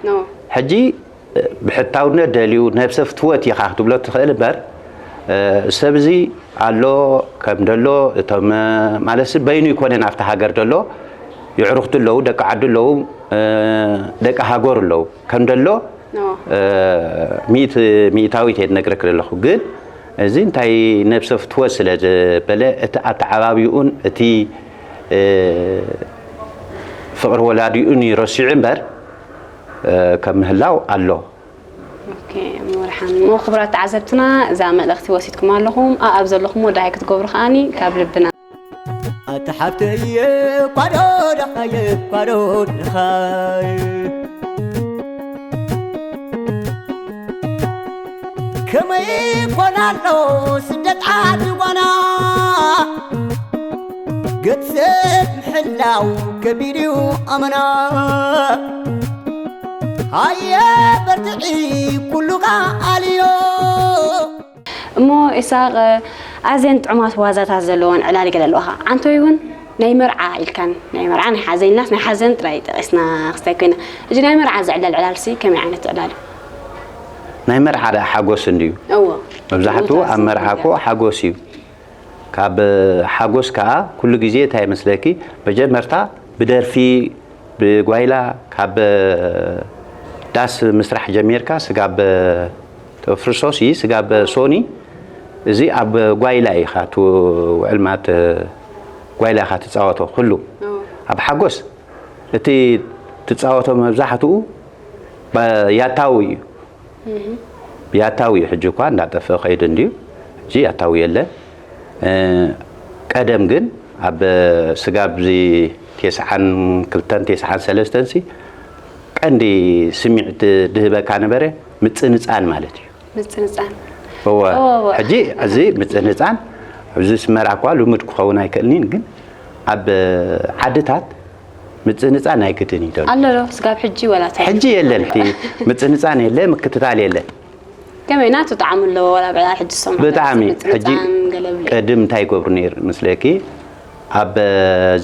እዎ። ሕጂ ብሕታውነት ደልዩ ነብሰ ፍትወት ኢኻ ክትብሎ ትኽእል እምበር እ፣ ሰብ እዚ ኣሎ ከም ደሎ እቶም እ፣ ማለት በይኑ ይኮነን ኣብቲ ሃገር ደሎ የዕሩኽቱ ኣለዉ ደቂ ዓዱ ኣለዉ እ፣ ደቂ ሃገሩ ኣለዉ ከም ደሎ እዎ። እ፣ ሚእቲ ሚእታዊት እየ ዝነግረክ ዘለኹ ግን እዚ እንታይ ነብሰ ፍትወት ስለ ዝበለ እቲ ኣተዓባቢኡን እቲ እ፣ ፍቕሪ ወላዲኡን እዩ ረሲዑ እምበር እ፣ ከም ምህላው ኣሎ። ኦኬ፣ እሞ ደሓን። እሞ ክቡራት ተዓዘብትና እዛ መልእኽቲ ወሲድኩም ኣለኹም። ኣኣብ ዘለኹምዎ ደሃይ ክትገብሩ ከዓኒ ካብ ልብና ኣታ ሓብተየ ኳዶ ደኻየ ኳዶ ደኻየ ከመይ ኮን ኣሎ ስደት ዓዲ ጓና፣ ገጽ ሰብ ምሕላው ከቢድ እዩ ኣመና። ሃየ በርትዒ ኩሉ ከኣልዮ። እሞ ኢሳቕ፣ ኣዝየን ጥዑማት ዋዛታት ዘለዎን ዕላል ገለ ኣለዋኻ። ዓንቶይ እውን ናይ መርዓ ኢልካን፣ ናይ መርዓ ናይ ሓዘን ኢልናስ ናይ ሓዘን ጥራይ ጠቒስና ክስታይ ኮይና። እዚ ናይ መርዓ ዝዕለል ዕላልሲ ከመይ ዓይነት ዕላል እዩ? ናይ መርዓ ደኣ ሓጎስ እንድዩ። እዎ። መብዛሕትኡ ኣብ መርዓ እኮ ሓጎስ እዩ። ካብ ሓጎስ ከዓ ኩሉ ግዜ እንታይ ይመስለኪ፣ መጀመርታ ብደርፊ፣ ብጓይላ፣ ካብ ዳስ ምስራሕ ጀሚርካ ስጋብ ተፍርሶሲ፣ ስጋብ ሶኒ፣ እዚ ኣብ ጓይላ ኢኻ ትውዕል ማለት፣ ጓይላ ኢኻ ትፃወቶ ኩሉ። ኣብ ሓጎስ እቲ ትፃወቶ መብዛሕትኡ ባ- ያታዊ እዩ። ያታዊ እዩ። ሕጂ እኳ እንዳጠፍአ ከይዱ እንድዩ። ሕጂ ያታዊ የለን። እ፣ ቀደም ግን ኣብ ስጋብ እዚ ቴስዓን ክልተን ቴስዓን ሰለስተን ሲ ቀንዲ ስምዒት ድህበካ ነበረ ምጽንጻን ማለት እዩ። ምጽንጻን። እወ። እወ፣ እወ። ሕጂ እዚ ምጽንጻን ኣብዚ ስመራ እኳ ልሙድ ክኸውን ኣይክእልኒን፣ ግን ኣብ ዓድታት ምጽንጻን ናይ ግድን እዩ። ኣሎ ዶ ስጋብ ሕጂ ወላ እንታይ? ሕጂ የለን። እቲ ምጽንጻን የለ፣ ምክትታል የለ። ከመይ ናቱ ጣዕሚ ኣለዎ ወላ ብዕላ ሕጂ ዝሰምዖ ብጣዕሚ ምጽንጻን ሕጂ ገለ ብለ። ቅድም እንታይ ይገብሩ ነይሩ ምስለኪ፣ ኣብ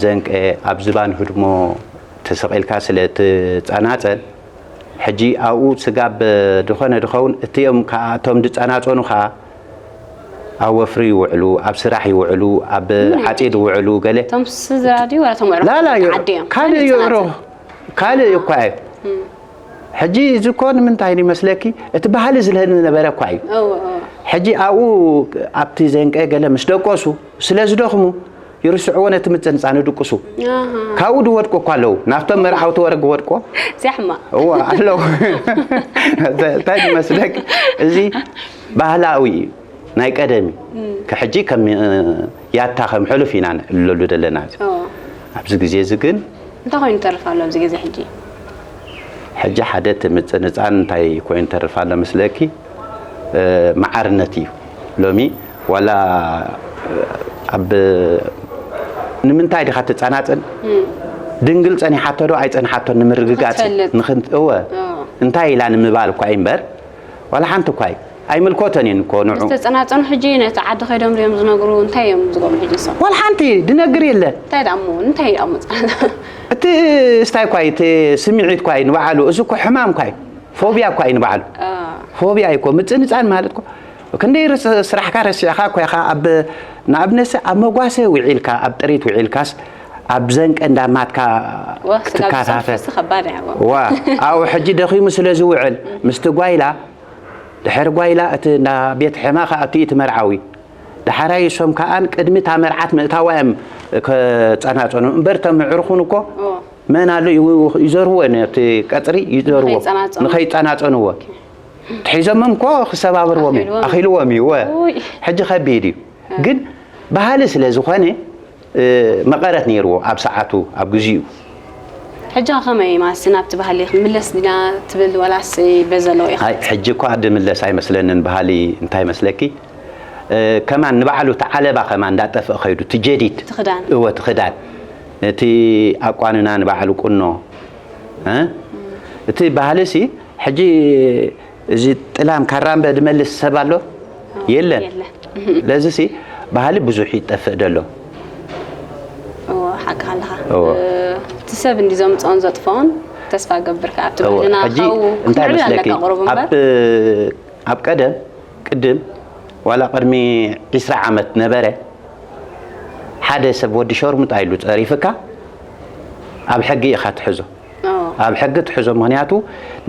ዘንቀ ኣብ ዝባን ህድሞ ተሰቒልካ ስለ ትጸናጸን፣ ሕጂ ኣብኡ ስጋብ ዝኾነ ድኸውን እቲኦም ከዓ እቶም ዝጸናጸኑ ከዓ ኣብ ወፍሪ ይውዕሉ፣ ኣብ ስራሕ ይውዕሉ፣ ኣብ ዓጺድ ይውዕሉ ገለ እቶም ስድራ ድዩ ወላ እቶም ኣዕሩኽ ላላ እዩ ዓዲ እዮም? ካልእ መን ይእሮ ይጸናጸል? ካልእ እዩ እኳ እዩ። ሕጂ እዚ እኮ ንምንታይ ይመስለኪ፣ እቲ ባህሊ ዝለኒ ነበረ እኳ እዩ። እዎ፣ እዎ። ሕጂ ኣብኡ ኣብቲ ዘንቀ ገለ ምስ ደቀሱ ስለ ዝደኽሙ ይርስዕዎ፣ ነቲ ምጽንጻን ይድቅሱ። ኣሃ። ካብኡ ዝወድቁ እኳ ኣለዉ፣ ናብቶም መርዓውቲ ወረግ ወድቆ እዚኣ ሕማቕ። እዋ ኣለዉ። እንታይ ይመስለክ፣ እዚ ባህላዊ እዩ ናይ ቀደም እዩ። ከሕጂ ከም ያታ ከም ሕሉፍ ኢና ንዕልለሉ ዘለና። እዎ። ኣብዚ ግዜ እዚ ግን እንታይ ኮይኑ ይተርፍ ኣሎ ኣብዚ ግዜ ሕጂ? ሕጂ ሓደ እቲ ምጽንጻን እንታይ ኮይኑ ይተርፍ ኣሎ ምስለኪ፣ እ፣ መዓርነት እዩ። ሎሚ ዋላ፣ እ፣ ኣብ ንምንታይ ዲኻ ትጸናጽን፣ ድንግል ጸኒሓቶ ዶ ኣይጸንሓቶን ንምርግጋጽ ክትፈልጥ። ንኽን-፣ እወ እዎ። እንታይ ኢላ ንምባል እኳ እዩ እምበር ዋላ ሓንቲ እኳ እዩ ኣይምልኮተን እየን እኮ ንዑ። ዝተጸናጸኑ ሕጂ ነቲ ዓዲ ከይዶም ድዮም ዝነግሩ? እንታይ እዮም ዝገብሩ ሕጂ ንሶም? ዋላ ሓንቲ ድነግር የለ። እንታይ ደኣ እሞ እንታይ ደኣ እሞ ጸናጸኑ? እቲ ስታይ እኳ እዩ፣ እቲ ስምዒት እኳ እዩ ንባዕሉ። እዚ እኮ ሕማም እኳ እዩ፣ ፎብያ እኳ እዩ ንባዕሉ። አ፣ ፎብያ እዩ እኮ። ምጽንጻን ማለት እኮ ክንደይ ርስ-፣ ስራሕካ ረሲዕካ እኮ ኢኻ። ኣብ ንኣብነት ኣብ መጓሰ ውዒልካ፣ ኣብ ጥሪት ውዒልካስ ኣብ ዘንቀ እንዳማትካ ወ፣ ስጋብ ክትካታተ ዝጸንፍስ ከባድ እዩ። ዋ ኣብኡ ሕጂ ደኺሙ ስለ ዝውዕል ምስቲ ጓይላ፣ ድሕሪ ጓይላ እቲ እንዳ ቤት ሕማኻ እቲ እቲ መርዓዊ ዳሕራይ እሶም ከኣን ቅድሚ እታ መርዓት ምእታዋ እዮም ከጸናጸኑ እምበር፣ እቶም ኣዕሩኽን እኮ ኦ። መን ኣሎ ይው-፣ ይዘርዎ ነቲ ቀጽሪ ይዘርዎ ንኸይጸናጸኑ። ንኸይጸናጸንዎ። ትሒዞሞም እኮ ክሰባብርዎም እዮም። ኣኺልዎም። ኣኺልዎም እዩ። እወ። ኡይ። ሕጂ ከቢድ እዩ። ግን ባህሊ ስለ ዝኾነ፣ እ፣ መቐረት ነይርዎ ኣብ ሰዓቱ፣ ኣብ ግዜኡ። ሕጂ ከመይ ማለት ናብቲ ባህሊ ክንምለስ ዲና ትብል ወላስ በዘለዎ ኢኻ? ኣይ፣ ሕጂ እኳ ድምለስ ኣይመስለንን። ባህሊ እንታይ መስለኪ? እ፣ ከማን ንባዕሉ እቲ ዓለባ ከማን እንዳጠፍአ ኸይዱ፣ እቲ ጀዲድ። እቲ ክዳን። እወ፣ እቲ ክዳን። እቲ ኣቋንና ንባዕሉ ቁኖ። እ? እቲ ባህሊ ሲ፣ ሕጂ እዚ ጥላም ካራምበ ድመልስ ሰብ ኣሎ? የለን። የለን። ለዚ ሲ፣ ባህሊ ብዙሕ ይጠፍእ ደሎ። እዎ፣ ሓቅኻ ኣለኻ። እዎ። እ፣ እቲ ሰብ እንዲ ዘምጽኦን ዘጥፍኦን ተስፋ ገብር ከኣ ኣብቲ እዎ፣ ባህልና ሕጂ ካብኡ እንታይ ክንዕብል መስለኪ? ኣለካ ቁሩብ እምበር። ኣብ፣ ኣብ ቀደም፣ ቅድም፣ ዋላ ቅድሚ ዒስራ ዓመት ነበረ፣ ሓደ ሰብ ወዲ ሸርሙጣ ኢሉ ጸሪፍካ፣ ኣብ ሕጊ ኢኻ ትሕዞ። እዎ። ኣብ ሕጊ ትሕዞ፣ ምኽንያቱ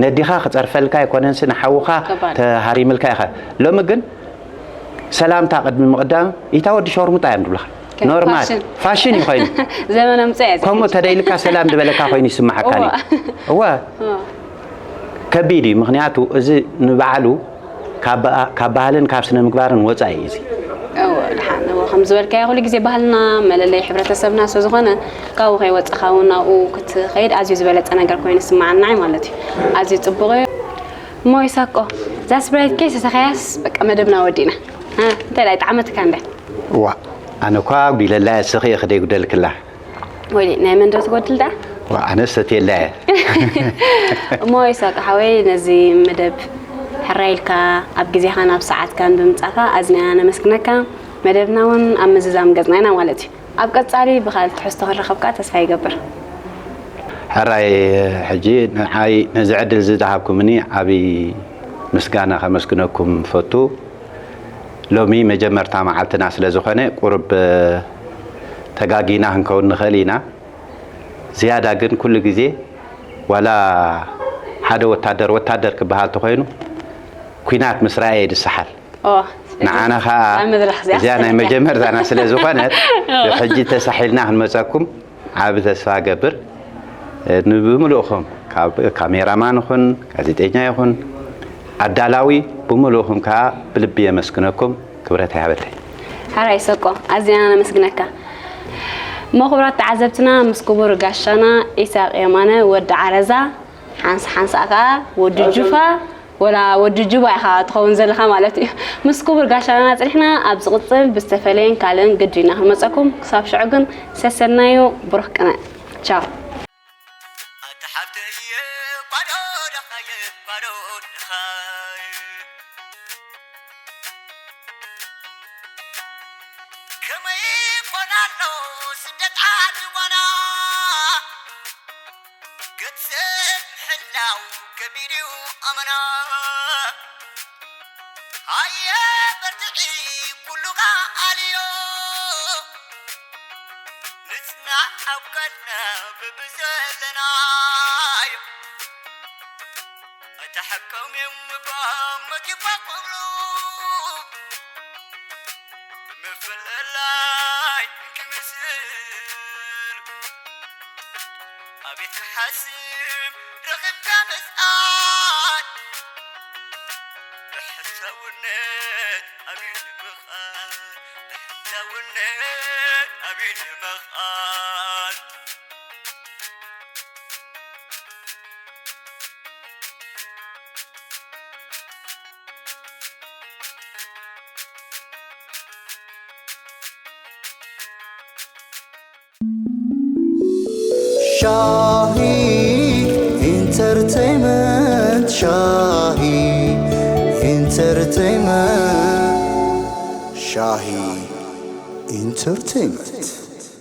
ነዲኻ ክጸርፈልካ ኣይኮነንሲ ንሓውኻ ከባድ። ተሃሪምልካ ኢኻ። ሎሚ ግን ሰላምታ ቅድሚ ምቕዳም፣ ኢታ ወዲ ሸርሙጣ እዮም ዝብልኻ። ከም ኖርማል። ፋሽን። ፋሽን እዩ ኮይኑ። ዘመን ኣምጽኦ እያ ከምኡ ተደይልካ ሰላም ዝበለካ ኮይኑ ይስምዓካ እዩ። እዋ። እወ። እዎ። ከቢድ እዩ። ምኽንያቱ እዚ ንባዕሉ ካብ በ-፣ ካብ ባህልን ካብ ስነ ምግባርን ወጻኢ እዩ እዚ። እዎ፣ ደሓን። እዎ፣ ከም ዝበልካዮ ኩሉ ግዜ ባህልና መለለይ ሕብረተሰብና ስለ ዝኾነ ካብኡ ከይወጻኻ እውን ናብኡ ክትኸይድ ኣዝዩ ዝበለጸ ነገር ኮይኑ ይስምዓና እዩ ማለት እዩ። ኣዝዩ ጽቡቕ እዩ። እሞ ይሳቆ፣ እዛ ስፕራይት ኬስ ተሰኸያስ በቃ መደብና ወዲና። እ፣ እንታይ ላይ ጣዕመትካ እንደ ዋ ኣነ እኳ ኣጉዲለላ እየ፣ ስኺ ኢኺ ደይጉደልክላ። ወይ ናይ መን ዶ ትጎድል ዳ? ዋ ኣነ ሰትየላ እየ። እሞ ይሳቅ ሓወይ፣ ነዚ መደብ ሕራይ ኢልካ ኣብ ግዜኻን ኣብ ሰዓትካን ብምጻኻ ኣዝና ነመስግነካ። መደብና እውን ኣብ ምዝዛም ገጽና ኢና ማለት እዩ። ኣብ ቀጻሊ ብኻልእ ትሕዝቶ ክንረኸብካ ተስፋ ይገብር። ሕራይ ሕጂ ንዓይ ነዚ ዕድል ዝደሃብኩምኒ ዓብዪ ምስጋና ከመስግነኩም ፈቱ። ሎሚ መጀመርታ መዓልትና ስለ ዝኾነ ቁርብ ተጋጊና ክንከውን ንኽእል ኢና። ዝያዳ ግን ኩሉ ግዜ ዋላ ሓደ ወታደር ወታደር ክበሃል ተኾይኑ ኩናት ምስ ረኣየ ድሰሓል። ንዓና ከዓ እዚኣ ናይ መጀመርታና ስለ ዝኾነት ሕጂ ተሳሒልና ክንመፀኩም ዓብ ተስፋ ገብር። ንብምልእኹም ካብ ካሜራማን ይኹን ጋዜጠኛ ይኹን ኣዳላዊ ብምልእኹም ከዓ ብልቢ የመስግነኩም። ክብረት ይሃበለይ። ሓራይ ሰቆ ኣዝና ነመስግነካ። እሞ ክቡራት ተዓዘብትና ምስ ክቡር ጋሻና ኢሳቅ የማነ ወዲ ዓረዛ ሓንሳ ሓንሳ ከዓ ወዲ ጁፋ ወላ ወዲ ጁባ ኢኻ ትኸውን ዘለኻ ማለት እዩ። ምስ ክቡር ጋሻና ጽኒሕና ኣብ ዝቕጽል ብዝተፈለየን ካልእን ግዲ ኢና ክንመጸኩም። ክሳብ ሽዑ ግን ሰሰናዩ ብሩኽ ቅነ። ቻው። ኣታ ሓፍተየ ጓዶ ደኻየ ጓዶ ደኻየ ከመይ ኮን ኣሎ ስደት ዓዲ ጓና ገጽ ምሕላው ከቢድ እዩ ኣመና ሃየ በርትዒ ኩሉ ከኣልዮ ንጽናዕ ኣብ ካልና በብዘለናዮ ኣይተሓከም እዮም እባ ሞት ይባ ክብሉ ብምፍልላይ ክምስል ኣቤት ክሓስብ ረኺብካ ምጽኣት ብሕሳውነት ኣቤት ንምኽኣል ብሕሳውነት ኣቤት ንምኽኣል ሻሂ ኢንተርቴይመንት ሻሂ ኢንተርቴይመንት ሻሂ ኢንተርቴይመንት